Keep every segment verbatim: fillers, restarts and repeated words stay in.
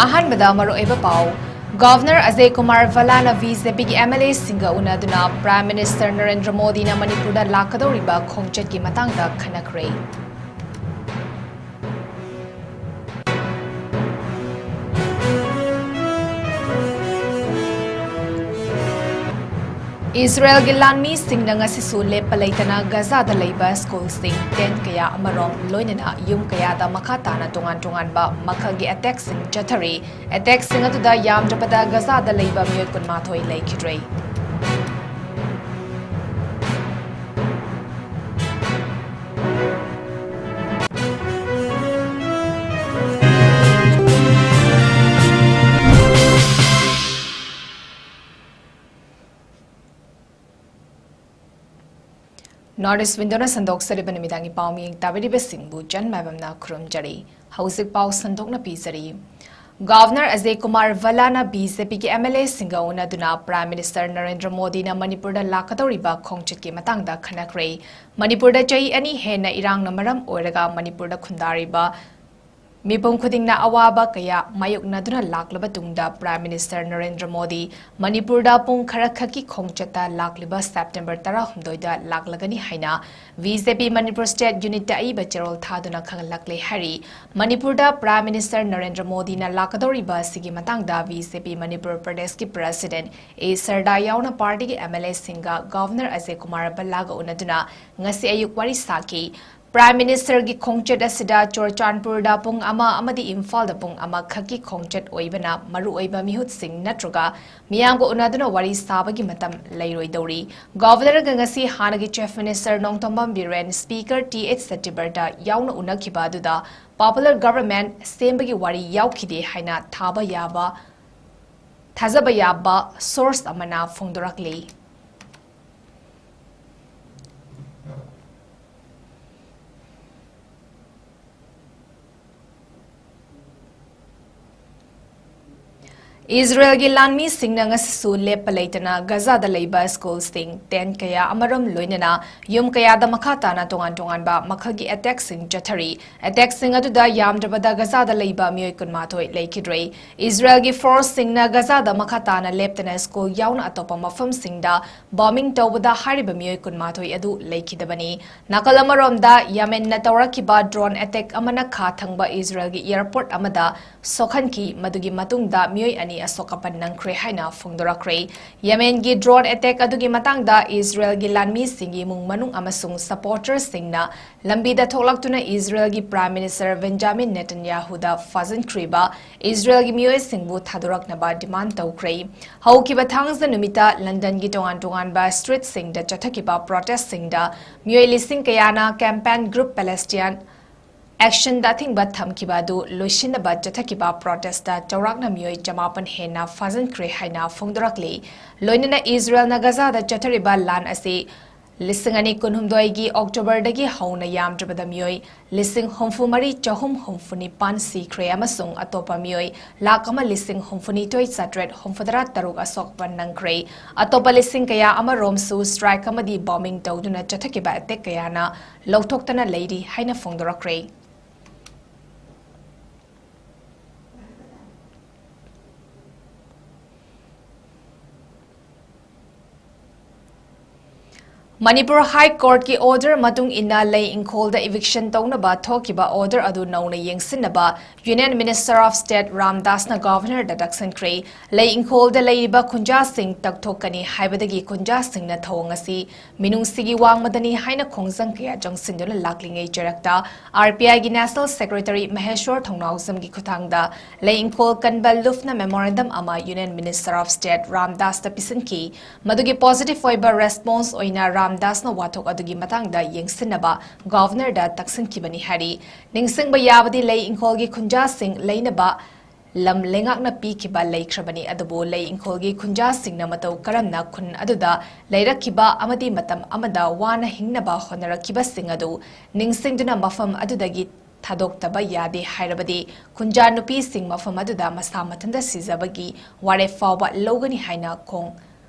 ꯑꯍꯥꯟꯕꯗ ꯃꯔꯨꯑꯣꯏꯕ ꯄꯥꯎ꯫ ꯒꯚꯔꯅꯔ ꯑꯖꯌ ꯀꯨꯃꯥꯔ ꯚꯜꯂꯥꯅ ꯕꯤ ꯖꯦ ꯄꯤꯒꯤ ꯑꯦꯝ ꯑꯦꯜ ꯑꯦꯁꯤꯡꯒ ꯎꯅꯗꯨꯅ ꯄ꯭ꯔꯥꯏꯝ ꯃꯤꯅꯤꯁꯇꯔ ꯅꯔꯦꯟꯗ꯭ꯔ ꯃꯣꯗꯤꯅ ꯃꯅꯤꯄꯨꯔꯗ ꯂꯥꯛꯀꯗꯧꯔꯤꯕ ꯈꯣꯡꯆꯠꯀꯤ ꯃꯇꯥꯡꯗ ꯈꯟꯅꯈ꯭ꯔꯦ꯫ ꯏꯁꯔꯥꯌꯦꯜꯒꯤ ꯂꯥꯟꯃꯤꯁꯤꯡꯅ ꯉꯁꯤꯁꯨ ꯂꯦꯞꯄ ꯂꯩꯇꯅ ꯒꯖꯥꯗ ꯂꯩꯕ ꯁ꯭ꯀꯨꯜꯁꯤꯡ, ꯇꯦꯟꯠ ꯀꯌꯥ ꯑꯃꯔꯣꯝ, ꯂꯣꯏꯅꯅ ꯌꯨꯝ ꯀꯌꯥꯗ ꯃꯈꯥ ꯇꯥꯅ ꯇꯣꯉꯥꯟ ꯇꯣꯉꯥꯟꯕ ꯃꯈꯜꯒꯤ ꯑꯦꯇꯦꯛꯁꯤꯡ ꯆꯠꯊꯔꯤ꯫ ꯑꯦꯇꯦꯛꯁꯤꯡ ꯑꯗꯨꯗ ꯌꯥꯝꯗ꯭ꯔꯕꯗ ꯒꯖꯥꯗ ꯂꯩꯕ ꯃꯤꯑꯣꯏ ꯀꯨꯟꯃꯥꯊꯣꯏ ꯂꯩꯈꯤꯗ꯭ꯔꯦ꯫ North East Window-ꯅ ꯁꯟꯗꯣꯛꯆꯔꯤꯕ ꯅꯨꯃꯤꯗꯥꯡꯒꯤ ꯄꯥꯎ ꯃꯤꯌꯦꯡ ꯇꯥꯕꯤꯔꯤꯕꯁꯤꯡꯕꯨ ꯆꯟ ꯃꯥꯏꯕꯝꯅ ꯈꯨꯔꯨꯝꯖꯔꯤ꯫ ꯍꯧꯖꯤꯛ ꯄꯥꯎ ꯁꯟꯗꯣꯛꯅ ꯄꯤꯖꯔꯤ꯫ ꯒꯚꯔꯅꯔ ꯑꯖꯌ ꯀꯨꯃꯥꯔ ꯚꯜꯂꯥꯅ ꯕꯤ ꯖꯦ ꯄꯤꯒꯤ ꯑꯦꯝ ꯑꯦꯜ ꯑꯦꯁꯤꯡꯒ ꯎꯅꯗꯨꯅ ꯄ꯭ꯔꯥꯏꯝ ꯃꯤꯅꯤꯁꯇꯔ ꯅꯔꯦꯟꯗ꯭ꯔ ꯃꯣꯗꯤꯅ ꯃꯅꯤꯄꯨꯔꯗ ꯂꯥꯛꯀꯗꯧꯔꯤꯕ ꯈꯣꯡꯆꯠꯀꯤ ꯃꯇꯥꯡꯗ ꯈꯟꯅꯈ꯭ꯔꯦ꯫ ꯃꯅꯤꯄꯨꯔꯗ ꯆꯍꯤ ꯑꯅꯤ ꯍꯦꯟꯅ ꯏꯔꯥꯡꯅ ꯃꯔꯝ ꯑꯣꯏꯔꯒ ꯃꯅꯤꯄꯨꯔꯗ ꯈꯨꯟꯗꯥꯔꯤꯕ ꯃꯤꯄꯨꯝ ꯈꯨꯗꯤꯡꯅ ꯑꯋꯥꯕ ꯀꯌꯥ ꯃꯥꯌꯣꯛꯅꯗꯨꯅ ꯂꯥꯛꯂꯕ ꯇꯨꯡꯗ, ꯄ꯭ꯔꯥꯏꯝ ꯃꯤꯅꯤꯁꯇꯔ ꯅꯔꯦꯟꯗ꯭ꯔ ꯃꯣꯗꯤ ꯃꯅꯤꯄꯨꯔꯗ ꯄꯨꯡ ꯈꯔꯈꯛꯀꯤ ꯈꯣꯡꯆꯠꯇ ꯂꯥꯛꯂꯤꯕ ꯁꯦꯞꯇꯦꯝꯕꯔ ꯇꯔꯥꯍꯨꯝꯗꯣꯏꯗ ꯂꯥꯛꯂꯒꯅꯤ ꯍꯥꯏꯅ ꯕꯤ ꯖꯦ ꯄꯤ ꯃꯅꯤꯄꯨꯔ ꯁ꯭ꯇꯦꯠ ꯌꯨꯅꯤꯠꯇ ꯑꯏꯕ ꯆꯦꯔꯣꯜ ꯊꯥꯗꯨꯅ ꯈꯪꯍꯜꯂꯛꯂꯦ ꯍꯥꯏꯔꯤ꯫ ꯃꯅꯤꯄꯨꯔꯗ ꯄ꯭ꯔꯥꯏꯝ ꯃꯤꯅꯤꯁꯇꯔ ꯅꯔꯦꯟꯗ꯭ꯔ ꯃꯣꯗꯤꯅ ꯂꯥꯛꯀꯗꯧꯔꯤꯕ ꯑꯁꯤꯒꯤ ꯃꯇꯥꯡꯗ ꯕꯤ ꯖꯦ ꯄꯤ ꯃꯅꯤꯄꯨꯔ ꯄ꯭ꯔꯗꯦꯁꯀꯤ ꯄ꯭ꯔꯁꯤꯗꯦꯟꯠ ꯑꯦ ꯁꯔꯗꯥ ꯌꯥꯎꯅ ꯄꯥꯔꯇꯤꯒꯤ M L ꯑꯦꯁꯤꯡꯒ governor Ajay Kumar ꯚꯜꯂꯥꯒ ꯎꯅꯗꯨꯅ ꯉꯁꯤ ꯑꯌꯨꯛ ꯋꯥꯔꯤ ꯁꯥꯈꯤ꯫ ꯄ꯭ꯔꯥꯏꯝ ꯃꯤꯅꯤꯁꯇꯔꯒꯤ ꯈꯣꯡꯆꯠ ꯑꯁꯤꯗ ꯆꯨꯔꯆꯥꯟꯄꯨꯔꯗ ꯄꯨꯡ ꯑꯃ ꯑꯃꯗꯤ ꯏꯝꯐꯥꯜꯗ ꯄꯨꯡ ꯑꯃꯈꯛꯀꯤ ꯈꯣꯡꯆꯠ ꯑꯣꯏꯕꯅ ꯃꯔꯨꯑꯣꯏꯕ ꯃꯤꯍꯨꯠꯁꯤꯡ ꯅꯠꯇ꯭ꯔꯒ ꯃꯤꯌꯥꯝꯒ ꯎꯅꯗꯨꯅ ꯋꯥꯔꯤ ꯁꯥꯕꯒꯤ ꯃꯇꯝ ꯂꯩꯔꯣꯏꯗꯧꯔꯤ꯫ ꯒꯚꯔꯅꯔꯒ ꯉꯁꯤ ꯍꯥꯟꯅꯒꯤ chief minister Nongthombam Biren, speaker T H Satyabrata ꯌꯥꯎꯅ ꯎꯅꯈꯤꯕ ꯑꯗꯨꯗ ꯄꯣꯄꯨꯂꯔ ꯒꯚꯔꯟꯃꯦꯟꯠ ꯁꯦꯝꯕꯒꯤ ꯋꯥꯔꯤ ꯌꯥꯎꯈꯤꯗꯦ ꯍꯥꯏꯅ ꯊꯥꯕ ꯌꯥꯕ, ꯊꯥꯖꯕ ꯌꯥꯕ ꯁꯣꯔꯁ ꯑꯃꯅ ꯐꯣꯡꯗꯣꯔꯛꯂꯤ꯫ ꯏꯖꯔꯦꯜꯒꯤ ꯂꯥꯟꯃꯤꯁꯤꯡꯅ ꯉꯁꯤꯁꯨ ꯂꯦꯞꯄ ꯂꯩꯇꯅ ꯒꯖꯥꯗ ꯂꯩꯕ ꯁ꯭ꯀꯨꯜꯁꯤꯡ, ꯇꯦꯟ ꯀꯌꯥ ꯑꯃꯔꯣꯝ ꯂꯣꯏꯅꯅ ꯌꯨꯝ ꯀꯌꯥꯗ ꯃꯈꯥ ꯇꯥꯅ ꯇꯣꯉꯥꯟ ꯇꯣꯉꯥꯟꯕ ꯃꯈꯜꯒꯤ ꯑꯦꯇꯦꯛꯁꯤꯡ ꯆꯠꯊꯔꯤ꯫ ꯑꯦꯇꯦꯛꯁꯤꯡ ꯑꯗꯨꯗ ꯌꯥꯝꯗ꯭ꯔꯕꯗ ꯒꯖꯥꯗ ꯂꯩꯕ ꯃꯤꯑꯣꯏ ꯀꯨꯟꯃꯥꯊꯣꯏ ꯂꯩꯈꯤꯗ꯭ꯔꯦ꯫ ꯏꯖꯔꯦꯜꯒꯤ ꯐꯣꯔꯁꯁꯤꯡꯅ ꯒꯖꯥꯗ ꯃꯈꯥ ꯇꯥꯅ ꯂꯦꯞꯇꯅ ꯁ꯭ꯀꯨꯜ ꯌꯥꯎꯅ ꯑꯇꯣꯞꯄ ꯃꯐꯝꯁꯤꯡꯗ ꯕꯣꯝꯕꯤꯡ ꯇꯧꯕꯗ ꯍꯥꯏꯔꯤꯕ ꯃꯤꯑꯣꯏ ꯀꯨꯟꯃꯥꯊꯣꯏ ꯑꯗꯨ ꯂꯩꯈꯤꯗꯕꯅꯤ꯫ ꯅꯥꯀꯜ ꯑꯃꯔꯣꯝꯗ, ꯌꯥꯃꯦꯟꯅ ꯇꯧꯔꯛꯈꯤꯕ ꯗ꯭ꯔꯣꯟ ꯑꯦꯇꯦꯛ ꯑꯃꯅ ꯈꯥ ꯊꯪꯕ ꯏꯖꯔꯦꯜꯒꯤ ꯑꯦꯌꯔꯄꯣꯔꯠ ꯑꯃꯗ ꯁꯣꯛꯍꯟꯈꯤ꯫ ꯃꯗꯨꯒꯤ ꯃꯇꯨꯡꯗ ꯃꯤꯑꯣꯏ ꯑꯅꯤ ꯑꯁꯣꯛ ꯑꯄꯟ ꯅꯪꯈ꯭ꯔꯦ ꯍꯥꯏꯅ ꯐꯣꯡꯗꯣꯔꯛꯈ꯭ꯔꯦ꯫ ꯌꯦꯃꯦꯟꯒꯤ ꯗ꯭ꯔꯣꯟ ꯑꯦꯇꯦꯛ ꯑꯗꯨꯒꯤ ꯃꯇꯥꯡꯗ ꯏꯖꯔꯦꯜꯒꯤ ꯂꯥꯟꯃꯤꯁꯤꯡꯒꯤ ꯏꯃꯨꯡ ꯃꯅꯨꯡ ꯑꯃꯁꯨꯡ ꯁꯄꯣꯔꯇꯔꯁꯤꯡꯅ ꯂꯝꯕꯤꯗ ꯊꯣꯛꯂꯛꯇꯨꯅ ꯏꯖꯔꯦꯜꯒꯤ ꯄ꯭ꯔꯥꯏꯝ ꯃꯤꯅꯤꯁꯇꯔ ꯕꯦꯟꯖꯥꯃꯤꯟ ꯅꯦꯇꯟꯌꯥꯍꯨꯗ ꯐꯥꯖꯤꯟꯈ꯭ꯔꯤꯕ ꯏꯖꯔꯦꯜꯒꯤ ꯃꯤꯑꯣꯏꯁꯤꯡꯕꯨ ꯊꯥꯗꯣꯔꯛꯅꯕ ꯗꯤꯃꯥꯟ ꯇꯧꯈ꯭ꯔꯦ꯫ ꯍꯧꯈꯤꯕ ꯊꯥꯡꯖ ꯅꯨꯃꯤꯠꯇ ꯂꯟꯗꯟꯒꯤ ꯇꯣꯉꯥꯟ ꯇꯣꯉꯥꯟꯕ ꯁ꯭ꯇ꯭ꯔꯤꯠꯁꯤꯡꯗ ꯆꯠꯊꯈꯤꯕ ꯄ꯭ꯔꯣꯇꯦꯁꯁꯤꯡꯗ ꯃꯤꯑꯣꯏ ꯂꯤꯁꯤꯡ ꯀꯌꯥꯅ ꯀꯦꯝꯄꯦꯟ ꯒ꯭ꯔꯨꯞ ꯄꯦꯂꯦꯁꯇꯤꯌꯥꯟ ꯑꯦꯛꯁꯟꯗ ꯑꯊꯤꯡꯕ ꯊꯝꯈꯤꯕ ꯑꯗꯨ ꯂꯣꯏꯁꯤꯟꯅꯕ ꯆꯠꯊꯈꯤꯕ ꯄ꯭ꯔꯣꯇꯦꯁꯇ ꯆꯥꯎꯔꯥꯛꯅ ꯃꯤꯑꯣꯏ ꯆꯃꯥꯄꯟ ꯍꯦꯟꯅ ꯐꯥꯖꯤꯟꯈ꯭ꯔꯦ ꯍꯥꯏꯅ ꯐꯣꯡꯗꯣꯔꯛꯂꯤ꯫ ꯂꯣꯏꯅꯅ ꯏꯖꯔꯦꯜꯅ ꯒꯖꯥꯗ ꯆꯠꯊꯔꯤꯕ ꯂꯥꯟ ꯑꯁꯤ ꯂꯤꯁꯤꯡ ꯑꯅꯤ ꯀꯨꯟꯍꯨꯝꯗꯣꯏꯒꯤ ꯑꯣꯛꯇꯣꯕꯔꯗꯒꯤ ꯍꯧꯅ ꯌꯥꯝꯗ꯭ꯔꯕꯗ ꯃꯤꯑꯣꯏ ꯂꯤꯁꯤꯡ ꯍꯨꯝꯐꯨ ꯃꯔꯤ ꯆꯍꯨꯝ ꯍꯨꯝꯐꯨ ꯅꯤꯄꯥꯟ ꯁꯤꯈ꯭ꯔꯦ ꯑꯃꯁꯨꯡ ꯑꯇꯣꯞꯄ ꯃꯤꯑꯣꯏ ꯂꯥꯈ ꯑꯃ ꯂꯤꯁꯤꯡ ꯍꯨꯝꯐꯨꯅꯤꯊꯣꯏ ꯆꯥꯇ꯭ꯔꯦꯠ ꯍꯨꯝꯐꯨꯇꯔꯥ ꯇꯔꯨꯛ ꯑꯁꯣꯛꯄ ꯅꯪꯈ꯭ꯔꯦ꯫ ꯑꯇꯣꯞꯄ ꯂꯤꯁꯤꯡ ꯀꯌꯥ ꯑꯃꯔꯣꯝꯁꯨ ꯁ꯭ꯇ꯭ꯔꯥꯏꯛ ꯑꯃꯗꯤ ꯕꯣꯝꯕꯤꯡ ꯇꯧꯗꯨꯅ ꯆꯠꯊꯈꯤꯕ ꯑꯦꯇꯦꯛ ꯀꯌꯥꯅ ꯂꯧꯊꯣꯛꯇꯅ ꯂꯩꯔꯤ ꯍꯥꯏꯅ ꯐꯣꯡꯗꯣꯔꯛꯈ꯭ꯔꯦ꯫ ꯃꯅꯤꯄꯨꯔ ꯍꯥꯏ ꯀꯣꯔꯠꯀꯤ ꯑꯣꯔꯗꯔ ꯃꯇꯨꯡ ꯏꯟꯅ ꯂꯩ ꯏꯪꯈꯣꯜꯗ ꯏꯚꯤꯛꯁꯟ ꯇꯧꯅꯕ ꯊꯣꯛꯈꯤꯕ ꯑꯣꯔꯗꯔ ꯑꯗꯨ ꯅꯧꯅ ꯌꯦꯡꯁꯤꯟꯅꯕ ꯌꯨꯅꯤꯌꯟ ꯃꯤꯅꯤꯁꯇꯔ ꯑꯣꯐ ꯁ꯭ꯇꯦꯠ ꯔꯥꯝꯗꯥꯁꯅ ꯒꯚꯔꯅꯔꯗ ꯇꯛꯁꯤꯟꯈ꯭ꯔꯦ꯫ ꯂꯩ ꯏꯪꯈꯣꯜꯗ ꯂꯩꯔꯤꯕ ꯈꯨꯟꯖꯥꯁꯤꯡ ꯇꯛꯊꯣꯛꯀꯅꯤ ꯍꯥꯏꯕꯗꯒꯤ ꯈꯨꯟꯖꯥꯁꯤꯡꯅ ꯊꯧꯑꯣꯡ ꯑꯁꯤ ꯃꯤꯅꯨꯡꯁꯤꯒꯤ ꯋꯥꯡꯃꯗꯅꯤ ꯍꯥꯏꯅ ꯈꯣꯡꯖꯪ ꯀꯌꯥ ꯆꯪꯁꯤꯟꯗꯨꯅ ꯂꯥꯛꯂꯤꯉꯩ ꯆꯩꯔꯛꯇ, ꯑꯥꯔ ꯄꯤ ꯑꯥꯏꯒꯤ ꯅꯦꯁꯅꯦꯜ ꯁꯦꯀ꯭ꯔꯦꯇꯔꯤ ꯃꯍꯦꯁ꯭ꯋꯔ ꯊꯧꯅꯥꯎꯖꯝꯒꯤ ꯈꯨꯠꯊꯥꯡꯗ ꯂꯩ ꯏꯪꯈꯣꯜ ꯀꯟꯕ ꯂꯨꯞꯅ ꯃꯦꯃꯣꯔꯦꯟꯗꯝ ꯑꯃ ꯌꯨꯅꯤꯌꯟ ꯃꯤꯅꯤꯁꯇꯔ ꯑꯣꯐ ꯁ꯭ꯇꯦꯠ ꯔꯥꯝꯗꯥꯁꯇ ꯄꯤꯁꯤꯟꯈꯤ꯫ ꯃꯗꯨꯒꯤ ꯄꯣꯖꯤꯇꯤꯚ ꯑꯣꯏꯕ ꯔꯦꯁꯄꯣꯟꯁ ꯑꯣꯏꯅ ꯔꯥꯝꯗꯥꯁꯅ ꯋꯥꯊꯣꯛ ꯑꯗꯨꯒꯤ ꯃꯇꯥꯡꯗ ꯌꯦꯡꯁꯤꯟꯅꯕ ꯒꯚꯔꯅꯔꯗ ꯇꯛꯁꯤꯟꯈꯤꯕꯅꯤ ꯍꯥꯏꯔꯤ꯫ ꯅꯤꯡꯁꯤꯡꯕ ꯌꯥꯕꯗꯤ, ꯂꯩ ꯏꯪꯈꯣꯜꯒꯤ ꯈꯨꯟꯖꯥꯁꯤꯡ ꯂꯩꯅꯕ ꯂꯝ ꯂꯩꯉꯥꯛꯅ ꯄꯤꯈꯤꯕ ꯂꯩꯈ꯭ꯔꯕꯅꯤ, ꯑꯗꯨꯕꯨ ꯂꯩ ꯏꯪꯈꯣꯜꯒꯤ ꯈꯨꯟꯖꯥꯁꯤꯡꯅ ꯃꯇꯧ ꯀꯔꯝꯅ ꯈꯨꯟ ꯑꯗꯨꯗ ꯂꯩꯔꯛꯈꯤꯕ ꯑꯃꯗꯤ ꯃꯇꯝ ꯑꯃꯗ ꯋꯥꯅ ꯍꯤꯡꯅꯕ ꯍꯣꯠꯅꯔꯛꯈꯤꯕꯁꯤꯡ ꯑꯗꯨ ꯅꯤꯡꯁꯤꯡꯗꯨꯅ ꯃꯐꯝ ꯑꯗꯨꯗꯒꯤ ꯊꯥꯗꯣꯛꯇꯕ ꯌꯥꯗꯦ ꯍꯥꯏꯔꯕꯗꯤ ꯈꯨꯟꯖꯥ ꯅꯨꯄꯤꯁꯤꯡ ꯃꯐꯝ ꯑꯗꯨꯗ ꯃꯁꯥ ꯃꯊꯟꯇ ꯁꯤꯖꯕꯒꯤ ꯋꯥꯔꯦꯞ ꯐꯥꯎꯕ ꯂꯧꯒꯅꯤ ꯍꯥꯏꯅ ꯈꯣꯡ-,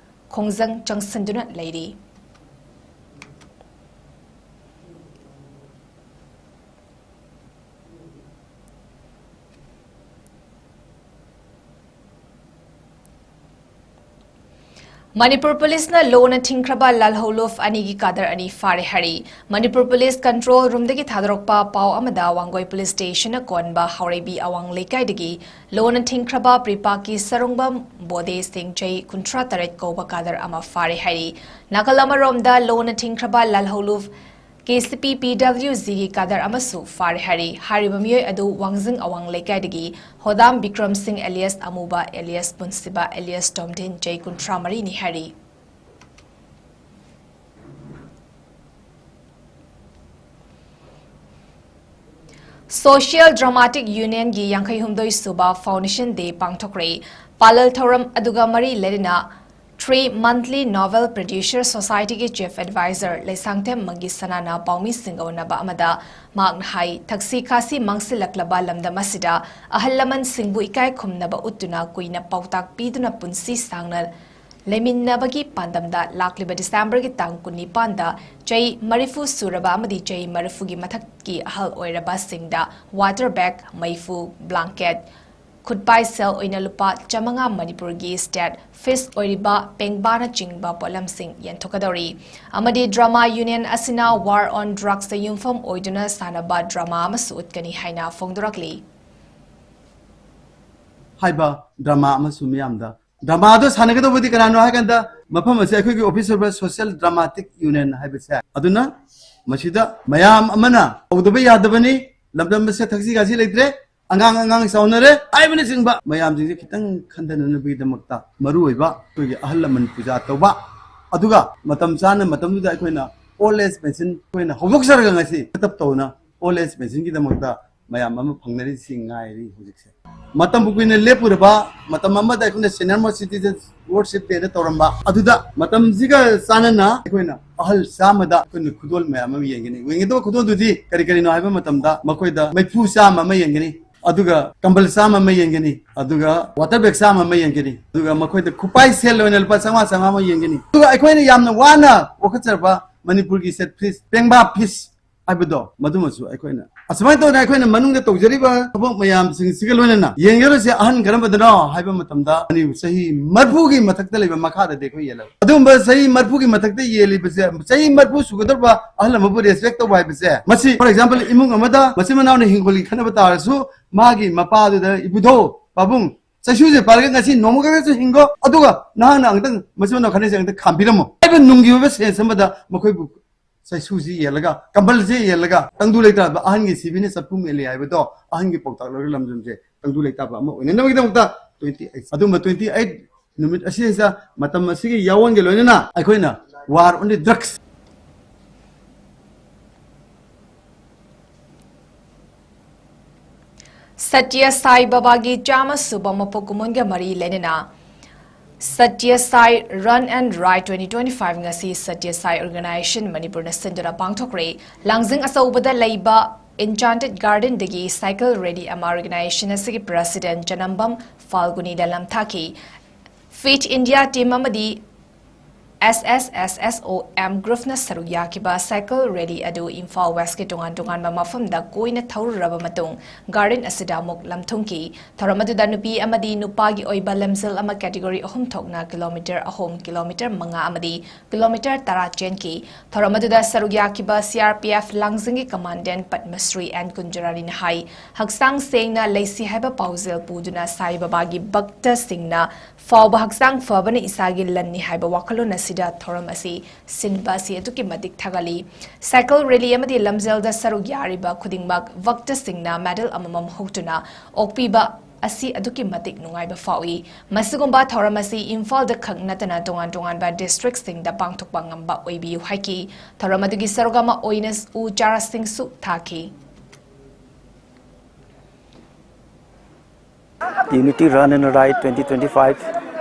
ꯈꯣꯡꯖꯪ ꯆꯪꯁꯤꯟꯗꯨꯅ ꯂꯩꯔꯤ꯫ ꯃꯅꯤꯄꯨꯔ ꯄꯨꯂꯤꯁꯅ ꯂꯣꯅ ꯊꯤꯡꯈ꯭ꯔꯕ ꯂꯥꯜꯍꯧꯂꯨꯞ ꯑꯅꯤꯒꯤ ꯀꯥꯗꯔ ꯑꯅꯤ ꯐꯥꯔꯦ ꯍꯥꯏꯔꯤ꯫ ꯃꯅꯤꯄꯨꯔ ꯄꯨꯂꯤꯁ ꯀꯟꯇ꯭ꯔꯣꯜ ꯔꯨꯝꯗꯒꯤ ꯊꯥꯗꯣꯔꯛꯄ ꯄꯥꯎ ꯑꯃꯗ ꯋꯥꯡꯒꯣꯏ ꯄꯨꯂꯤꯁ ꯁ꯭ꯇꯦꯁꯟꯅ ꯀꯣꯟꯕ ꯍꯥꯎꯔꯩꯕꯤ ꯑꯋꯥꯡ ꯂꯩꯀꯥꯏꯗꯒꯤ ꯂꯣꯅ ꯊꯤꯡꯈ꯭ꯔꯕ ꯄ꯭ꯔꯤꯄꯥꯛꯀꯤ ꯁꯔꯨꯡꯕꯝ ꯕꯣꯗꯦ ꯁꯤꯡ ꯆꯍꯤ ꯀꯨꯟꯊ꯭ꯔꯥ ꯇꯔꯦꯠ ꯀꯧꯕ ꯀꯥꯗꯔ ꯑꯃ ꯐꯥꯔꯦ ꯍꯥꯏꯔꯤ꯫ ꯅꯥꯀꯜ ꯑꯃꯔꯣꯝꯗ ꯂꯣꯅ ꯊꯤꯡꯈ꯭ꯔꯕ ꯂꯥꯜꯍꯧꯂꯨꯞ ꯀꯦ ꯁꯤ ꯄꯤ ꯄꯤ ꯗꯕ꯭ꯂꯤꯎ ꯖꯤꯒꯤ ꯀꯥꯗꯔ ꯑꯃꯁꯨ ꯐꯥꯔꯦ ꯍꯥꯏꯔꯤ꯫ ꯍꯥꯏꯔꯤꯕ ꯃꯤꯑꯣꯏ ꯑꯗꯨ ꯋꯥꯡꯖꯤꯡ ꯑꯋꯥꯡ ꯂꯩꯀꯥꯏꯗꯒꯤ ꯍꯣꯗꯥꯝ ꯕꯤꯀ꯭ꯔꯝ ꯁꯤꯡ ꯑꯦꯂꯤꯌꯥꯁ ꯑꯃꯨꯕ ꯑꯦꯂꯤꯌꯥꯁ ꯄꯨꯟꯁꯤꯕ ꯑꯦꯂꯤꯌꯥꯁ ꯇꯣꯝꯊꯤꯟ ꯆꯍꯤ ꯀꯨꯟꯊ꯭ꯔꯥ ꯃꯔꯤꯅꯤ ꯍꯥꯏꯔꯤ꯫ Social Dramatic Unionꯒꯤ ꯌꯥꯡꯈꯩ ꯍꯨꯝꯗꯣꯏ ꯁꯨꯕ Foundation Day ꯄꯥꯡꯊꯣꯛꯈ꯭ꯔꯦ꯫ ꯄꯥꯂꯜ ꯊꯧꯔꯝ ꯑꯗꯨꯒ ꯃꯔꯤ ꯂꯩꯅꯅ Three Monthly Novel Producer Societyꯒꯤ Chief Advisor Leishangthem ꯃꯪꯒꯤ ꯁꯅꯥꯅ ꯄꯥꯎꯃꯤꯁꯤꯡꯒ ꯎꯅꯕ ꯑꯃꯗ ꯃꯍꯥꯛꯅ ꯍꯥꯏ, ꯊꯛꯁꯤ ꯈꯥꯁꯤ ꯃꯥꯡꯁꯤꯜꯂꯛꯂꯕ ꯂꯝꯗꯝ ꯑꯁꯤꯗ ꯑꯍꯜ ꯂꯃꯟꯁꯤꯡꯕꯨ ꯏꯀꯥꯏ ꯈꯨꯝꯅꯕ ꯎꯠꯇꯨꯅ ꯀꯨꯏꯅ ꯄꯥꯎꯇꯥꯛ ꯄꯤꯗꯨꯅ ꯄꯨꯟꯁꯤ ꯁꯥꯡꯅ ꯂꯩꯃꯤꯟꯅꯕꯒꯤ ꯄꯥꯟꯗꯝꯗ ꯂꯥꯛꯂꯤꯕ ꯗꯤꯁꯦꯝꯕꯔꯒꯤ ꯇꯥꯡ ꯀꯨꯟꯅꯤꯄꯥꯟꯗ ꯆꯍꯤ ꯃꯔꯤꯐꯨ ꯁꯨꯔꯕ ꯑꯃꯗꯤ ꯆꯍꯤ ꯃꯔꯤꯐꯨꯒꯤ ꯃꯊꯛꯀꯤ ꯑꯍꯜ ꯑꯣꯏꯔꯕꯁꯤꯡꯗ water bag, ꯃꯩꯐꯨ, blanket, ꯈꯨꯠꯄꯥꯏ ꯁꯦꯜ ꯑꯣꯏꯅ ꯂꯨꯄꯥ ꯆꯥꯃꯉꯥ, ꯃꯅꯤꯄꯨꯔꯒꯤ state fish ꯑꯣꯏꯔꯤꯕ ꯄꯦꯡꯕꯥꯅꯆꯤꯡꯕ ꯄꯣꯠꯂꯝꯁꯤꯡ ꯌꯦꯟꯊꯣꯛꯀꯗꯧꯔꯤ꯫ ꯑꯃꯗꯤ drama union ꯑꯁꯤꯅ war on drugsꯇ ꯌꯨꯝꯐꯝ ꯑꯣꯏꯗꯨꯅ ꯁꯥꯟꯅꯕ drama ꯑꯃꯁꯨ ꯎꯠꯀꯅꯤ ꯍꯥꯏꯅ ꯐꯣꯡꯗꯣꯔꯛꯂꯤ꯫ ꯍꯥꯏꯕ drama ꯑꯃꯁꯨ ꯃꯤꯌꯥꯝꯗ, dramaꯗꯣ ꯁꯥꯟꯅꯒꯗꯧꯕꯗꯤ ꯀꯅꯥꯅꯣ ꯍꯥꯏ ꯀꯥꯟꯗ, ꯃꯐꯝ ꯑꯁꯦ ꯑꯩꯈꯣꯏꯒꯤ office of Social Dramatic Union ꯍꯥꯏꯕꯁꯦ꯫ ꯑꯗꯨꯅ ꯃꯁꯤꯗ ꯃꯌꯥꯝ ꯑꯃꯅ ꯇꯧꯗꯕ ꯌꯥꯗꯕꯅꯤ, ꯂꯝꯗꯝ ꯑꯁꯦ ꯊꯛꯁꯤ ꯈꯥꯁꯤ ꯂꯩꯇ꯭ꯔꯦ, ꯑꯉꯥꯡ ꯑꯉꯥꯡ ꯆꯥꯎꯅꯔꯦ ꯍꯥꯏꯕꯅꯆꯤꯡꯕ ꯃꯌꯥꯝꯁꯤꯡꯁꯦ ꯈꯤꯇꯪ ꯈꯟꯊꯅꯅꯕꯒꯤꯗꯃꯛꯇ ꯃꯔꯨꯑꯣꯏꯕ ꯑꯩꯈꯣꯏꯒꯤ ꯑꯍꯜ ꯂꯃꯟ ꯄꯨꯖꯥ ꯇꯧꯕ, ꯑꯗꯨꯒ ꯃꯇꯝ ꯆꯥꯅ ꯃꯇꯝꯗꯨꯗ ꯑꯩꯈꯣꯏꯅ old age pension ꯑꯩꯈꯣꯏꯅ ꯍꯧꯗꯣꯛꯆꯔꯒ ꯉꯁꯤ setup ꯇꯧꯅ old age pensionꯒꯤꯗꯃꯛꯇ ꯃꯌꯥꯝ ꯑꯃ ꯐꯪꯅꯔꯤꯁꯤ ꯉꯥꯏꯔꯤ ꯍꯧꯖꯤꯛꯁꯦ꯫ ꯃꯇꯝ ꯀꯨꯏꯅ ꯂꯦꯞꯄꯨꯔꯕ, ꯃꯇꯝ ꯑꯃꯗ ꯑꯩꯈꯣꯏꯅ Senior Most Citizen Worship Day ꯅ ꯇꯧꯔꯝꯕ, ꯑꯗꯨꯗ ꯃꯇꯝꯁꯤꯒ ꯆꯥꯟꯅꯅ ꯑꯩꯈꯣꯏꯅ ꯑꯍꯜ ꯆꯥꯝꯃꯗ ꯑꯩꯈꯣꯏꯅ ꯈꯨꯗꯣꯜ ꯃꯌꯥꯝ ꯑꯃ ꯌꯦꯟꯒꯅꯤ꯫ ꯌꯦꯟꯒꯗꯕ ꯈꯨꯗꯣꯜꯗꯨꯗꯤ ꯀꯔꯤ ꯀꯔꯤꯅꯣ ꯍꯥꯏꯕ ꯃꯇꯝꯗ, ꯃꯈꯣꯏꯗ ꯃꯩꯐꯨ ꯆꯥꯝꯃ ꯑꯃ ꯌꯦꯟꯒꯅꯤ, ꯑꯗꯨꯒ ꯀꯝꯕꯜ ꯆꯥꯝꯃ ꯑꯃ ꯌꯦꯟꯒꯅꯤ, ꯑꯗꯨꯒ water bag ꯆꯥꯝꯃ ꯑꯃ ꯌꯦꯟꯒꯅꯤ, ꯑꯗꯨꯒ ꯃꯈꯣꯏꯗ ꯈꯨꯄꯥꯏ ꯁꯦꯜ ꯑꯣꯏꯅ ꯂꯨꯄꯥ ꯆꯥꯝꯃꯉꯥ ꯆꯥꯝꯃꯉꯥ ꯑꯃ ꯌꯦꯟꯒꯅꯤ꯫ ꯑꯗꯨꯒ ꯑꯩꯈꯣꯏꯅ ꯌꯥꯝꯅ ꯋꯥꯅ ꯋꯥꯈꯠꯆꯔꯕ ꯃꯅꯤꯄꯨꯔꯒꯤ set piece, ꯄꯦꯡꯕꯥ piece ꯍꯥꯏꯕꯗꯣ, ꯃꯗꯨꯃꯁꯨ ꯑꯩꯈꯣꯏꯅ ꯑꯁꯨꯃꯥꯏꯅ ꯇꯧꯗꯅ ꯑꯩꯈꯣꯏꯅ ꯃꯅꯨꯡꯗ ꯇꯧꯖꯔꯤꯕ ꯊꯕꯛ ꯃꯌꯥꯝꯁꯤꯡꯁꯤꯒ ꯂꯣꯏꯅꯅ ꯌꯦꯡꯖꯔꯨꯁꯦ꯫ ꯑꯍꯟ ꯀꯔꯝꯕꯗꯅꯣ ꯍꯥꯏꯕ ꯃꯇꯝꯗ, ꯑꯅꯤꯕꯨ ꯆꯍꯤ ꯃꯔꯤꯐꯨꯒꯤ ꯃꯊꯛꯇ ꯂꯩꯕ ꯃꯈꯥꯗꯗꯤ ꯑꯩꯈꯣꯏ ꯌꯦꯜꯂꯔꯣꯏ꯫ ꯑꯗꯨꯒꯨꯝꯕ ꯆꯍꯤ ꯃꯔꯤꯐꯨꯒꯤ ꯃꯊꯛꯇ ꯌꯦꯜꯂꯤꯕꯁꯦ, ꯆꯍꯤ ꯃꯔꯤꯐꯨ ꯁꯨꯒꯗꯧꯔꯕ ꯑꯍꯜ ꯑꯃꯕꯨ respect ꯇꯧꯕ ꯍꯥꯏꯕꯁꯦ, ꯃꯁꯤ, for example, ꯏꯃꯨꯡ ꯑꯃꯗ ꯃꯆꯤꯟ ꯃꯅꯥꯎꯅ ꯍꯤꯡꯒꯣꯜꯒꯤ ꯈꯠꯅꯕ ꯇꯥꯔꯁꯨ, ꯃꯥꯒꯤ ꯃꯄꯥꯗꯨꯗ, "ꯏꯕꯨꯙꯧ, ꯄꯥꯕꯨꯡ, ꯆꯩꯁꯨꯁꯦ ꯄꯥꯜꯂꯒ ꯉꯁꯤ ꯅꯣꯡꯃ ꯈꯛꯇꯁꯨ ꯍꯤꯡꯒꯣ, ꯑꯗꯨꯒ ꯅꯍꯥꯛꯅ ꯑꯃꯨꯛꯇꯪ ꯃꯆꯤꯟ ꯃꯅꯥꯎ ꯈꯠꯅꯩꯁꯦ ꯑꯃꯨꯛꯇꯪ ꯈꯥꯝꯕꯤꯔꯝꯃꯣ" ꯍꯥꯏꯕ ꯅꯨꯡꯒꯤ ꯑꯣꯏꯕ sense ꯑꯃꯗ ꯃꯈꯣꯏꯕꯨ ꯆꯩꯁꯨꯁꯤ ꯌꯦꯜꯂꯒ, ꯀꯝꯕꯜꯁꯤ ꯌꯦꯜꯂꯒ, ꯇꯪꯗꯨ ꯂꯩꯇꯥꯕ ꯑꯍꯟꯒꯤ ꯁꯤꯕꯤꯅ ꯆꯐꯨ ꯃꯦꯠꯂꯤ ꯍꯥꯏꯕꯗꯣ, ꯑꯍꯟꯒꯤ ꯄꯥꯎꯇꯥꯛ ꯂꯧꯔꯒ ꯂꯝꯗꯝꯁꯦ ꯇꯪꯗꯨ ꯂꯩꯇꯥꯕ ꯑꯃ ꯑꯣꯏꯅꯅꯕꯒꯤꯗꯃꯛꯇ twenty eight, ꯑꯗꯨꯝꯕ twenty eight ꯅꯨꯃꯤꯠ ꯑꯁꯤꯗ, ꯃꯇꯝ ꯑꯁꯤꯒꯤ ꯌꯥꯑꯣꯟꯒ ꯂꯣꯏꯅꯅ ꯑꯩꯈꯣꯏꯅ War on the Drugs, Satya ꯁꯥꯏ ꯕꯥꯕꯥꯒꯤ ꯆꯥꯝꯃ ꯁꯨꯕ ꯃꯄꯣꯛ ꯀꯨꯝꯑꯣꯟꯒ ꯃꯔꯤ ꯂꯩꯅꯅ Satya Sai Run and Ride twenty twenty-five ꯉꯁꯤ Satya Sai Organization ꯃꯅꯤꯄꯨꯔꯅ ꯁꯤꯟꯗꯨꯅ ꯄꯥꯡꯊꯣꯛꯈ꯭ꯔꯦ꯫ ꯂꯥꯡꯖꯤꯡ ꯑꯆꯧꯕꯗ ꯂꯩꯕ Enchanted Gardenꯗꯒꯤ cycle rally ꯑꯃ organization ꯑꯁꯤꯒꯤ president ꯆꯅꯝꯕꯝ ꯐꯥꯜꯒꯨꯅꯤꯗ ꯂꯝꯊꯥꯈꯤ꯫ Fit India team ꯑꯃꯗꯤ S S S S O M groupꯅ ꯁꯔꯨꯛ ꯌꯥꯈꯤꯕ cycle rally ꯑꯗꯨ ꯏꯝꯐꯥꯜ Westꯀꯤ ꯇꯣꯉꯥꯟ ꯇꯣꯉꯥꯟꯕ ꯃꯐꯝꯗ ꯀꯣꯏꯅ ꯊꯧꯔꯨꯔꯕ ꯃꯇꯨꯡ garden ꯑꯁꯤꯗ ꯑꯃꯨꯛ ꯂꯝꯊꯨꯡꯈꯤ꯫ ꯊꯧꯔꯝ ꯑꯗꯨꯗ ꯅꯨꯄꯤ ꯑꯃꯗꯤ ꯅꯨꯄꯥꯒꯤ ꯑꯣꯏꯕ ꯂꯝꯖꯦꯜ ꯑꯃ category ꯑꯍꯨꯝ ꯊꯣꯛꯅ kilometre ꯑꯍꯨꯝ, kilometre ꯃꯉꯥ ꯑꯃꯗꯤ kilometre ꯇꯔꯥ ꯆꯦꯟꯈꯤ꯫ ꯊꯧꯔꯝ ꯑꯗꯨꯗ ꯁꯔꯨꯛ ꯌꯥꯈꯤꯕ C R P F ꯂꯥꯡꯖꯤꯡꯒꯤ commandant Padma Shri N ꯀꯨꯟꯖꯔꯥꯅꯤꯅ ꯍꯥꯏ, ꯍꯛꯆꯥꯡ ꯁꯦꯡꯅ ꯂꯩꯁꯤ ꯍꯥꯏꯕ ꯄꯥꯎꯖꯦꯜ ꯄꯨꯗꯨꯅ ꯁꯥꯏ ꯕꯕꯥꯒꯤ ꯚꯛꯇꯁꯤꯡꯅ ꯐꯥꯎꯕ ꯍꯛꯆꯥꯡ ꯐꯕꯅ ꯏꯁꯥꯒꯤ ꯂꯟꯅꯤ ꯍꯥꯏꯕ ꯋꯥꯈꯜꯂꯣꯟ ꯑꯁꯤꯗ ꯊꯧꯔꯝ ꯑꯁꯤ ꯁꯤꯟꯕ ꯑꯁꯤ ꯑꯗꯨꯛꯀꯤ ꯃꯇꯤꯛ ꯊꯥꯒꯠꯂꯤ꯫ Cycle rally ꯑꯃꯗꯤ ꯂꯝꯖꯦꯜꯗ ꯁꯔꯨꯛ ꯌꯥꯔꯤꯕ ꯈꯨꯗꯤꯡꯃꯛ ꯚꯛꯇꯁꯤꯡꯅ medal ꯑꯃꯃꯝ ꯍꯨꯛꯇꯨꯅ ꯑꯣꯛꯄꯤꯕ ꯑꯁꯤ ꯑꯗꯨꯛꯀꯤ ꯃꯇꯤꯛ ꯅꯨꯡꯉꯥꯏꯕ ꯐꯥꯎꯏ꯫ ꯃꯁꯤꯒꯨꯝꯕ ꯊꯧꯔꯝ ꯑꯁꯤ ꯏꯝꯐꯥꯜꯗ ꯈꯛ ꯅꯠꯇꯅ ꯇꯣꯉꯥꯟ ꯇꯣꯉꯥꯟꯕ districtꯁꯤꯡꯗ ꯄꯥꯡꯊꯣꯛꯄ ꯉꯝꯕ ꯑꯣꯏꯕꯤꯌꯨ ꯍꯥꯏꯈꯤ꯫ ꯊꯧꯔꯝ ꯑꯗꯨꯒꯤ ꯁꯔꯨꯛ ꯑꯃ ꯑꯣꯏꯅ ꯎ ꯆꯥꯔꯥꯁꯤꯡꯁꯨ ꯊꯥꯈꯤ꯫ Unity Run and Ride twenty twenty-five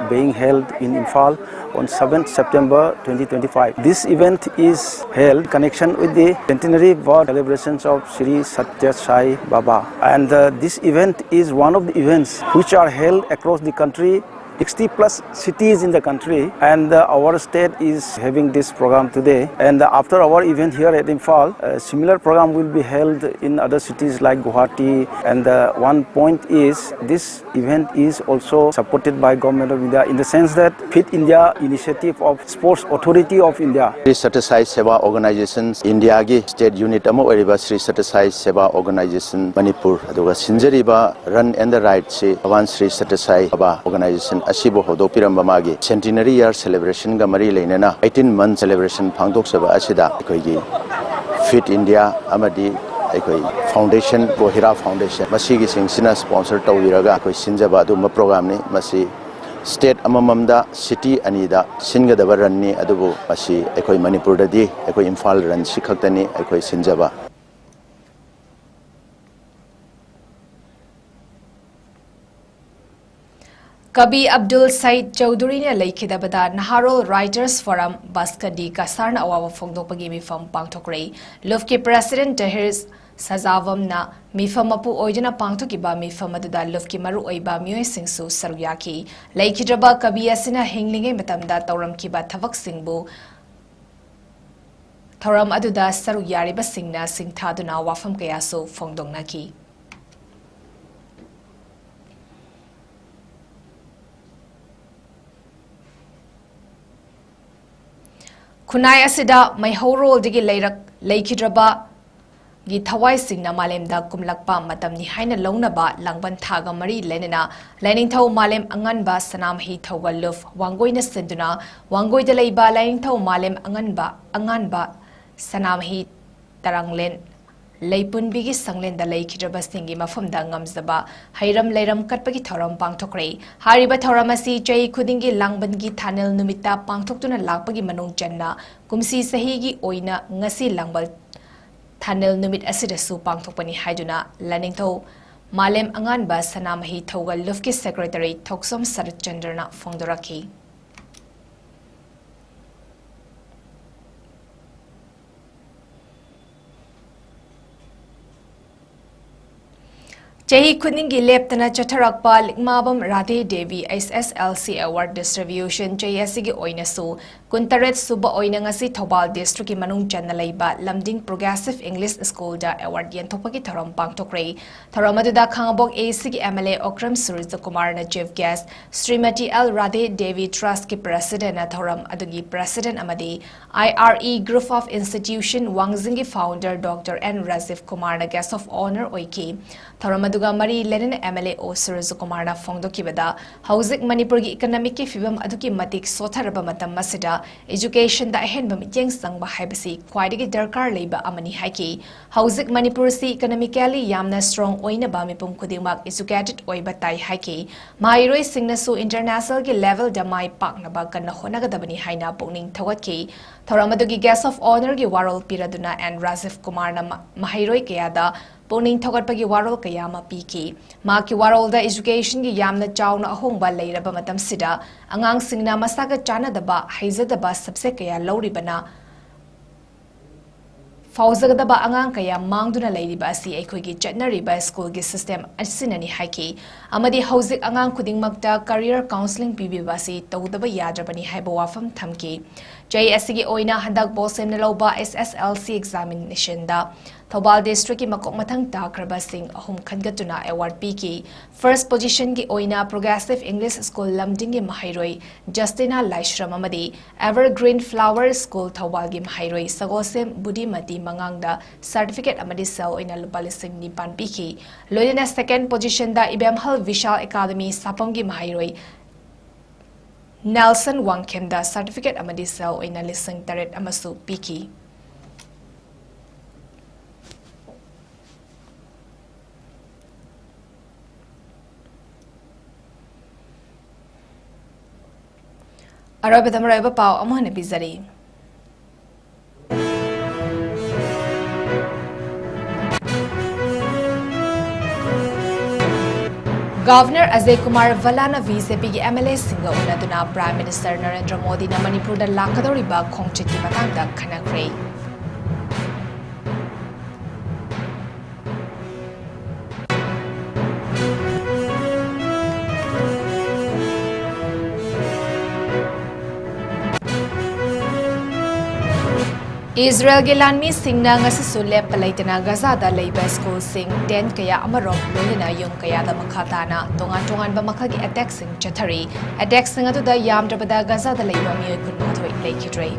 being held in Imphal on seventh September twenty twenty-five. This event is held in connection with the centenary birth celebrations of Sri Satya Sai Baba. And uh, this event is one of the events which are held across the country, sixty plus cities in the country, and uh, our state is having this program today. And after our event here at Imphal, a similar program will be held in other cities like Guwahati. And uh, one point is, this event is also supported by Government of India, in the sense that Fit India initiative of Sports Authority of India. Sri Satyasai Seva Organization, India ꯒꯤ state unit ꯑꯃ ꯑꯣꯏꯔꯤꯕ Sri Satyasai Seva Organization Manipur ꯑꯗꯨꯒ ꯁꯤꯟꯖꯔꯤꯕ Run and the Ride ꯁꯤ ꯚꯒꯋꯥꯟ ꯁ꯭ꯔꯤ ꯁꯇ꯭ꯌꯁꯥꯏ ꯕꯥꯕꯥ organization ꯑꯁꯤꯕꯨ ꯍꯧꯗꯣꯛꯄꯤꯔꯝꯕ ꯃꯥꯒꯤ centenary year celebration ꯒ ꯃꯔꯤ ꯂꯩꯅꯅ eighteen month celebration ꯄꯥꯡꯊꯣꯛꯆꯕ ꯑꯁꯤꯗ ꯑꯩꯈꯣꯏꯒꯤ Fit India ꯑꯃꯗꯤ ꯑꯩꯈꯣꯏ foundation, ꯒꯣꯍꯤꯔꯥ Foundation, ꯃꯁꯤꯒꯤꯁꯤꯡꯁꯤꯅ sponsor ꯇꯧꯕꯤꯔꯒ ꯑꯩꯈꯣꯏ ꯁꯤꯟꯖꯕ ꯑꯗꯨꯒꯨꯝꯕ program ꯅꯤ꯫ ꯃꯁꯤ state ꯑꯃꯃꯝꯗ, city ꯑꯅꯤꯗ ꯁꯤꯟꯒꯗꯕ run ꯅꯤ, ꯑꯗꯨꯕꯨ ꯃꯁꯤ ꯑꯩꯈꯣꯏ ꯃꯅꯤꯄꯨꯔꯗꯗꯤ ꯑꯩꯈꯣꯏ ꯏꯝꯐꯥꯜ run ꯁꯤ ꯈꯛꯇꯅꯤ ꯑꯩꯈꯣꯏ ꯁꯤꯟꯖꯕ꯫ ꯀꯕꯤ ꯑꯕꯗꯨꯜ ꯁꯌꯤꯗ ꯆꯧꯙꯨꯔꯤꯅ ꯂꯩꯈꯤꯗꯕꯗ ꯅꯍꯥꯔꯣꯜ Writers Forum ꯕꯁꯀꯟꯗꯤ ꯀꯁꯥꯔꯅ ꯑꯋꯥꯕ ꯐꯣꯡꯗꯣꯛꯄꯒꯤ ꯃꯤꯐꯝ ꯄꯥꯡꯊꯣꯛꯈ꯭ꯔꯦ꯫ ꯂꯨꯞꯀꯤ president ꯇꯍꯤꯔ ꯁꯖꯥꯚꯝꯅ ꯃꯤꯐꯝ ꯃꯄꯨ ꯑꯣꯏꯗꯨꯅ ꯄꯥꯡꯊꯣꯛꯈꯤꯕ ꯃꯤꯐꯝ ꯑꯗꯨꯗ ꯂꯨꯞꯀꯤ ꯃꯔꯨꯑꯣꯏꯕ ꯃꯤꯑꯣꯏꯁꯤꯡꯁꯨ ꯁꯔꯨꯛ ꯌꯥꯈꯤ꯫ ꯂꯩꯈꯤꯗ꯭ꯔꯕ ꯀꯕꯤ ꯑꯁꯤꯅ ꯍꯤꯡꯂꯤꯉꯩ ꯃꯇꯝꯗ ꯇꯧꯔꯝꯈꯤꯕ ꯊꯕꯛꯁꯤꯡꯕꯨ ꯊꯧꯔꯝ ꯑꯗꯨꯗ ꯁꯔꯨꯛ ꯌꯥꯔꯤꯕꯁꯤꯡꯅ ꯁꯤꯡꯊꯥꯗꯨꯅ ꯋꯥꯐꯝ ꯀꯌꯥꯁꯨ ꯐꯣꯡꯗꯣꯛꯅꯈꯤ꯫ ꯈꯨꯟꯅꯥꯏ ꯑꯁꯤꯗ ꯃꯩꯍꯧꯔꯣꯜꯗꯒꯤ ꯂꯩꯔꯛ-, ꯂꯩꯈꯤꯗ꯭ꯔꯕꯒꯤ ꯊꯋꯥꯏꯁꯤꯡꯅ ꯃꯥꯂꯦꯝꯗ ꯀꯨꯝꯂꯛꯄ ꯃꯇꯝꯅꯤ ꯍꯥꯏꯅ ꯂꯧꯅꯕ ꯂꯥꯡꯕꯟ ꯊꯥꯒ ꯃꯔꯤ ꯂꯩꯅꯅ ꯂꯥꯏꯅꯤꯡꯊꯧ ꯃꯥꯂꯦꯝ ꯑꯉꯥꯟꯕ ꯁꯅꯥꯃꯍꯤ ꯊꯧꯒꯜ ꯂꯨꯞ ꯋꯥꯡꯒꯣꯏꯅ ꯁꯤꯟꯗꯨꯅ ꯋꯥꯡꯒꯣꯏꯗ ꯂꯩꯕ ꯂꯥꯏꯅꯤꯡꯊꯧ ꯃꯥꯂꯦꯝ ꯑꯉꯥꯟꯕ, ꯑꯉꯥꯟꯕ ꯁꯅꯥꯃꯍꯤ ꯇꯔꯥꯡꯂꯦꯟ ꯂꯩꯄꯨꯟꯕꯤꯒꯤ ꯁꯪꯂꯦꯟꯗ ꯂꯩꯈꯤꯗ꯭ꯔꯕꯁꯤꯡꯒꯤ ꯃꯐꯝꯗ ꯉꯝꯖꯕ ꯍꯩꯔꯝ ꯂꯩꯔꯝ ꯀꯠꯄꯒꯤ ꯊꯧꯔꯝ ꯄꯥꯡꯊꯣꯛꯈ꯭ꯔꯦ꯫ ꯍꯥꯏꯔꯤꯕ ꯊꯧꯔꯝ ꯑꯁꯤ ꯆꯍꯤ ꯈꯨꯗꯤꯡꯒꯤ ꯂꯥꯡꯕꯟꯒꯤ ꯊꯥꯅꯦꯜ ꯅꯨꯃꯤꯠꯇ ꯄꯥꯡꯊꯣꯛꯇꯨꯅ ꯂꯥꯛꯄꯒꯤ ꯃꯅꯨꯡ ꯆꯟꯅ ꯀꯨꯝꯁꯤ ꯆꯍꯤꯒꯤ ꯑꯣꯏꯅ ꯉꯁꯤ ꯂꯥꯡꯕꯟ ꯊꯥꯅꯦꯜ ꯅꯨꯃꯤꯠ ꯑꯁꯤꯗꯁꯨ ꯄꯥꯡꯊꯣꯛꯄꯅꯤ ꯍꯥꯏꯗꯨꯅ ꯂꯥꯏꯅꯤꯡꯊꯧ ꯃꯥꯂꯦꯝ ꯑꯉꯥꯟꯕ ꯁꯅꯥꯃꯍꯤ ꯊꯧꯒꯜ ꯂꯨꯞꯀꯤ ꯁꯦꯀ꯭ꯔꯦꯇꯔꯤ ꯊꯣꯛꯆꯣꯝ ꯁꯔꯠꯆꯟꯗ꯭ꯔꯅ ꯐꯣꯡꯗꯣꯔꯛꯈꯤ꯫ ꯆꯍꯤ ꯈꯨꯗꯤꯡꯒꯤ ꯂꯦꯞꯇꯅ ꯆꯠꯊꯔꯛꯄ ꯂꯤꯛꯃꯥꯕꯝ Radhe Devi H S L C Award Distribution ꯆꯍꯤ ꯑꯁꯤꯒꯤ ꯑꯣꯏꯅꯁꯨ ꯀꯨꯟꯇꯔꯦꯠ ꯁꯨꯕ ꯑꯣꯏꯅ ꯉꯁꯤ ꯊꯧꯕꯥꯜ ꯗꯤꯁꯇ꯭ꯔꯤꯛꯀꯤ ꯃꯅꯨꯡ ꯆꯟꯅ ꯂꯩꯕ ꯂꯝꯗꯤꯡ Progressive English Schoolꯗ award ꯌꯦꯟꯊꯣꯛꯄꯒꯤ ꯊꯧꯔꯝ ꯄꯥꯡꯊꯣꯛꯈ꯭ꯔꯦ꯫ ꯊꯧꯔꯝ ꯑꯗꯨꯗ ꯈꯥꯉꯕꯣꯛ A Cꯒꯤ M L A ꯑꯣꯀ꯭ꯔꯝ ꯁꯨꯔꯖꯀꯨꯃꯥꯔꯅ chief guest, Shrimati L Radhe Devi Trustꯀꯤ presidentꯅ ꯊꯧꯔꯝ ꯑꯗꯨꯒꯤ president ꯑꯃꯗꯤ I R E Group of Institution ꯋꯥꯡꯖꯤꯡꯒꯤ founder Doctor N Rajiv ꯀꯨꯃꯥꯔꯅ guest of honour ꯑꯣꯏꯈꯤ꯫ ꯊꯧꯔꯝ ꯑꯗꯨꯒ ꯃꯔꯤ ꯂꯩꯅꯅ M L A ꯑꯣ ꯁꯨꯔꯖꯀꯨꯃꯥꯔꯅ ꯐꯣꯡꯗꯣꯛꯈꯤꯕꯗ, ꯍꯧꯖꯤꯛ ꯃꯅꯤꯄꯨꯔꯒꯤ economicꯀꯤ ꯐꯤꯕꯝ ꯑꯗꯨꯛꯀꯤ ꯃꯇꯤꯛ ꯁꯣꯊꯔꯕ ꯃꯇꯝ ꯑꯁꯤꯗ educationꯗ ꯑꯍꯦꯟꯕ ꯃꯤꯠꯌꯦꯡ ꯆꯪꯕ ꯍꯥꯏꯕꯁꯤ ꯈ꯭ꯋꯥꯏꯗꯒꯤ ꯗꯔꯀꯥꯔ ꯂꯩꯕ ꯑꯃꯅꯤ ꯍꯥꯏꯈꯤ꯫ ꯍꯧꯖꯤꯛ ꯃꯅꯤꯄꯨꯔꯁꯤ economically ꯌꯥꯝꯅ strong ꯑꯣꯏꯅꯕ ꯃꯤꯄꯨꯝ ꯈꯨꯗꯤꯡꯃꯛ educated ꯑꯣꯏꯕ ꯇꯥꯏ ꯍꯥꯏꯈꯤ꯫ ꯃꯍꯩꯔꯣꯏꯁꯤꯡꯅꯁꯨ internationalꯒꯤ levelꯗ ꯃꯥꯏ ꯄꯥꯛꯅꯕ ꯀꯟꯅ ꯍꯣꯠꯅꯒꯗꯕꯅꯤ ꯍꯥꯏꯅ ꯄꯨꯛꯅꯤꯡ ꯊꯧꯒꯠꯈꯤ꯫ ꯊꯧꯔꯝ ꯑꯗꯨꯒꯤ guest of honourꯒꯤ ꯋꯥꯔꯣꯜ ꯄꯤꯔꯗꯨꯅ N ꯔꯥꯖꯤꯕ ꯀꯨꯃꯥꯔꯅ ꯃ-, ꯃꯍꯩꯔꯣꯏ ꯀꯌꯥꯗ ꯄꯨꯛꯅꯤꯡ ꯊꯧꯒꯠꯄꯒꯤ ꯋꯥꯔꯣꯜ ꯀꯌꯥ ꯑꯃ ꯄꯤꯈꯤ꯫ ꯃꯍꯥꯛꯀꯤ ꯋꯥꯔꯣꯜꯗ educationꯒꯤ ꯌꯥꯝꯅ ꯆꯥꯎꯅ ꯑꯍꯣꯡꯕ ꯂꯩꯔꯕ ꯃꯇꯝꯁꯤꯗ ꯑꯉꯥꯡꯁꯤꯡꯅ ꯃꯁꯥꯒ ꯆꯥꯟꯅꯗꯕ, ꯍꯩꯖꯗꯕ subject ꯀꯌꯥ ꯂꯧꯔꯤꯕꯅ ꯐꯥꯎꯖꯒꯗꯕ ꯑꯉꯥꯡ ꯀꯌꯥ ꯃꯥꯡꯗꯨꯅ ꯂꯩꯔꯤꯕ ꯑꯁꯤ ꯑꯩꯈꯣꯏꯒꯤ ꯆꯠꯅꯔꯤꯕ schoolꯒꯤ system ꯑꯁꯤꯅꯅꯤ ꯍꯥꯏꯈꯤ꯫ ꯑꯃꯗꯤ ꯍꯧꯖꯤꯛ ꯑꯉꯥꯡ ꯈꯨꯗꯤꯡꯃꯛꯇ career counselling ꯄꯤꯕꯤꯕ ꯑꯁꯤ ꯇꯧꯗꯕ ꯌꯥꯗ꯭ꯔꯕꯅꯤ ꯍꯥꯏꯕ ꯋꯥꯐꯝ ꯊꯝꯈꯤ꯫ ꯆꯍꯤ ꯑꯁꯤꯒꯤ ꯑꯣꯏꯅ ꯍꯟꯗꯛ ꯕꯣꯁꯦꯝꯅ ꯂꯧꯕ H S L C examinationꯗ Thoubal districtꯀꯤ ꯃꯀꯣꯛ ꯃꯊꯪ ꯇꯥꯈ꯭ꯔꯕꯁꯤꯡ ꯑꯍꯨꯝ ꯈꯟꯒꯠꯇꯨꯅ award ꯄꯤꯈꯤ꯫ First positionꯒꯤ ꯑꯣꯏꯅ Progressive English School ꯂꯝꯗꯤꯡꯒꯤ ꯃꯍꯩꯔꯣꯏ ꯖꯁꯇꯤꯅꯥ ꯂꯥꯏꯁ꯭ꯔꯝ ꯑꯃꯗꯤ Evergreen Flower School ꯊꯧꯕꯥꯜꯒꯤ ꯃꯍꯩꯔꯣꯏ ꯁꯒꯣꯜꯁꯦꯝ ꯕꯨꯙꯤꯃꯇꯤ ꯃꯉꯥꯡꯗ certificate ꯑꯃꯗꯤ ꯁꯦꯜ ꯑꯣꯏꯅ ꯂꯨꯄꯥ ꯂꯤꯁꯤꯡ ꯅꯤꯄꯥꯟ ꯄꯤꯈꯤ꯫ ꯂꯣꯏꯅꯅ second positionꯗ ꯏꯕꯦꯝꯍꯜ ꯕꯤꯁꯥꯜ Academy ꯁꯥꯄꯝꯒꯤ ꯃꯍꯩꯔꯣꯏ ꯅꯦꯜꯁꯟ ꯋꯥꯡꯈꯦꯝꯗ certificate ꯑꯃꯗꯤ ꯁꯦꯜ ꯑꯣꯏꯅ ꯂꯤꯁꯤꯡ ꯇꯔꯦꯠ ꯑꯃꯁꯨ ꯄꯤꯈꯤ꯫ ꯑꯔꯣꯏꯕꯗ ꯃꯔꯨꯑꯣꯏꯕ ꯄꯥꯎ ꯑꯃꯨꯛ ꯍꯟꯅ ꯄꯤꯖꯔꯤ꯫ ꯒꯚꯔꯅꯔ ꯑꯖꯌ ꯀꯨꯃꯥꯔ ꯚꯜꯂꯥꯅ ꯕꯤ ꯖꯦ ꯄꯤꯒꯤ ꯑꯦꯝ ꯑꯦꯜ ꯑꯦꯁꯤꯡꯒ ꯎꯅꯗꯨꯅ ꯄ꯭ꯔꯥꯏꯝ ꯃꯤꯅꯤꯁꯇꯔ ꯅꯔꯦꯟꯗ꯭ꯔ ꯃꯣꯗꯤꯅ ꯃꯅꯤꯄꯨꯔꯗ ꯂꯥꯛꯀꯗꯧꯔꯤꯕ ꯈꯣꯡꯆꯠꯀꯤ ꯃꯇꯥꯡꯗ ꯈꯟꯅꯈ꯭ꯔꯦ꯫ ꯏꯖꯔꯦꯜꯒꯤ ꯂꯥꯟꯃꯤꯁꯤꯡꯅ ꯉꯁꯤꯁꯨ ꯂꯦꯞꯄ ꯂꯩꯇꯅ ꯒꯖꯥꯗ ꯂꯩꯕ ꯁ꯭ꯀꯨꯜꯁꯤꯡ, ꯇꯦꯟꯠ ꯀꯌꯥ ꯑꯃꯔꯣꯝ, ꯂꯣꯏꯅꯅ ꯌꯨꯝ ꯀꯌꯥꯗ ꯃꯈꯥ ꯇꯥꯅ ꯇꯣꯉꯥꯟ ꯇꯣꯉꯥꯟꯕ ꯃꯈꯜꯒꯤ ꯑꯦꯇꯦꯛꯁꯤꯡ ꯆꯠꯊꯔꯤ꯫ ꯑꯦꯇꯦꯛꯁꯤꯡ ꯑꯗꯨꯗ ꯌꯥꯝꯗ꯭ꯔꯕꯗ ꯒꯖꯥꯗ ꯂꯩꯕ ꯃꯤꯑꯣꯏ ꯀꯨꯟꯃꯥꯊꯣꯏ ꯂꯩꯈꯤꯗ꯭ꯔꯦ꯫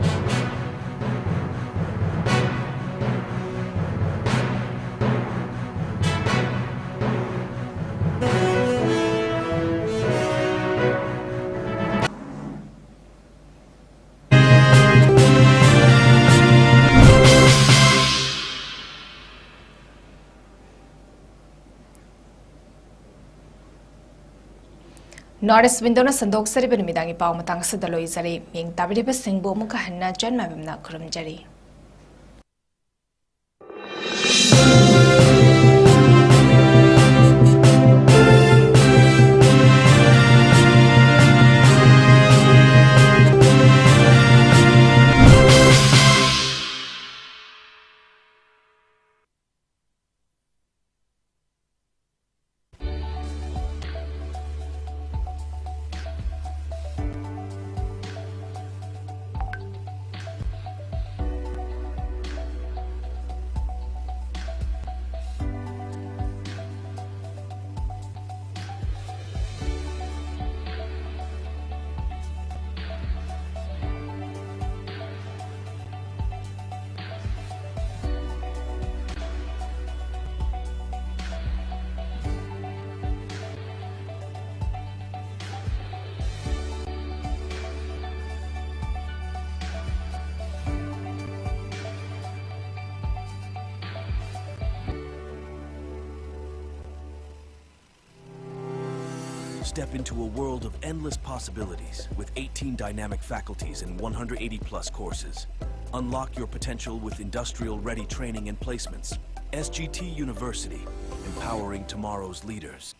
North East Window-ꯅ ꯁꯟꯗꯣꯛꯆꯔꯤꯕ ꯅꯨꯃꯤꯗꯥꯡꯒꯤ ꯄꯥꯎ ꯃꯇꯥꯡ ꯑꯁꯤꯗ ꯂꯣꯏꯖꯔꯦ꯫ ꯃꯤꯡ ꯇꯥꯕꯤꯔꯤꯕꯁꯤꯡꯕꯨ ꯑꯃꯨꯛꯀ ꯍꯟꯅ ꯆꯟ ꯃꯥꯏꯕꯝꯅ ꯈꯨꯔꯨꯝꯖꯔꯤ꯫ Step into a world of endless possibilities with eighteen dynamic faculties and one hundred eighty plus courses. Unlock your potential with industrial ready training and placements. S G T University, empowering tomorrow's leaders.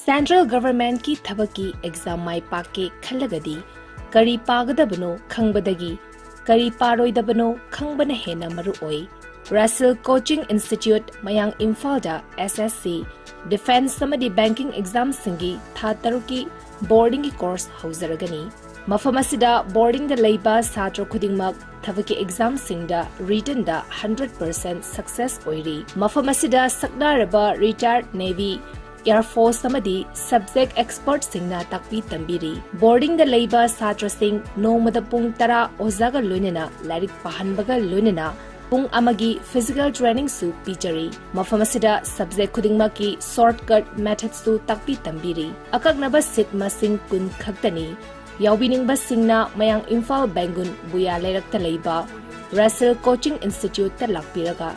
Central Governmentꯀꯤ ꯊꯕꯛꯀꯤ exam ꯃꯥꯏ ꯄꯥꯛꯀꯦ ꯈꯜꯂꯒꯗꯤ ꯀꯔꯤ ꯄꯥꯒꯗꯕꯅꯣ ꯈꯪꯕꯗꯒꯤ ꯀꯔꯤ ꯄꯥꯔꯣꯏꯗꯕꯅꯣ ꯈꯪꯕꯅ ꯍꯦꯟꯅ ꯃꯔꯨ ꯑꯣꯏ꯫ Rasil Coaching Institute, ꯃꯌꯥꯡ ꯏꯝꯐꯥꯜꯗ S S C, Defence ꯑꯃꯗꯤ Banking examꯁꯤꯡꯒꯤ ꯊꯥ ꯇꯔꯨꯛꯀꯤ boardingꯒꯤ course ꯍꯧꯖꯔꯒꯅꯤ꯫ ꯃꯐꯝ ꯑꯁꯤꯗ boardingꯗ ꯂꯩꯕ ꯁꯥꯇ꯭ꯔ ꯈꯨꯗꯤꯡꯃꯛ ꯊꯕꯛꯀꯤ examꯁꯤꯡꯗ writtenꯗ hundred percent success ꯑꯣꯏꯔꯤ꯫ ꯃꯐꯝ ꯑꯁꯤꯗ ꯁꯛꯅꯥꯔꯕ retired Navy, Air Force ꯑꯃꯗꯤ subject expertꯁꯤꯡꯅ ꯇꯥꯛꯄꯤ ꯇꯝꯕꯤꯔꯤ꯫ Boardingꯗ ꯂꯩꯕ ꯁꯥꯇ꯭ꯔꯁꯤꯡ ꯅꯣꯡꯃꯗ ꯄꯨꯡ ꯇꯔꯥ ꯑꯣꯖꯥꯒ ꯂꯣꯏꯅꯅ ꯂꯥꯏꯔꯤꯛ ꯄꯥꯍꯟꯕꯒ ꯂꯣꯏꯅꯅ ꯄꯨꯡ ꯑꯃꯒꯤ physical trainingꯁꯨ ꯄꯤꯖꯔꯤ꯫ ꯃꯐꯝ ꯑꯁꯤꯗ subject ꯈꯨꯗꯤꯡꯃꯛꯀꯤ shortcut methodꯁꯨ ꯇꯥꯛꯄꯤ ꯇꯝꯕꯤꯔꯤ꯫ ꯑꯀꯛꯅꯕ seat ꯃꯁꯤꯡ ꯀꯨꯟ ꯈꯛꯇꯅꯤ꯫ ꯌꯥꯎꯕꯤꯅꯤꯡꯕꯁꯤꯡꯅ ꯃꯌꯥꯡ ꯏꯝꯐꯥꯜ ꯕꯦꯡꯒꯨꯟ ꯕꯨꯌꯥ ꯂꯩꯔꯛꯇ ꯂꯩꯕ Rasil Coaching Instituteꯇ ꯂꯥꯛꯄꯤꯔꯒ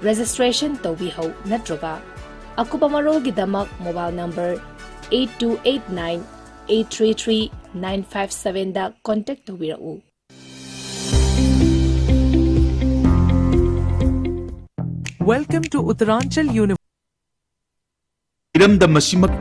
registration ꯇꯧꯕꯤꯍꯧ ꯅꯠꯇ꯭ꯔꯒ ꯑꯀꯨꯞꯄ ꯃꯔꯣꯜꯒꯤꯗꯃꯛ mobile number eight two eight nine eight three three nine five sevenꯗ contact ꯇꯧꯕꯤꯔꯛꯎ꯫ Welcome to Uttaranchal University. ꯏꯔꯝꯗꯝ ꯑꯁꯤꯃꯛ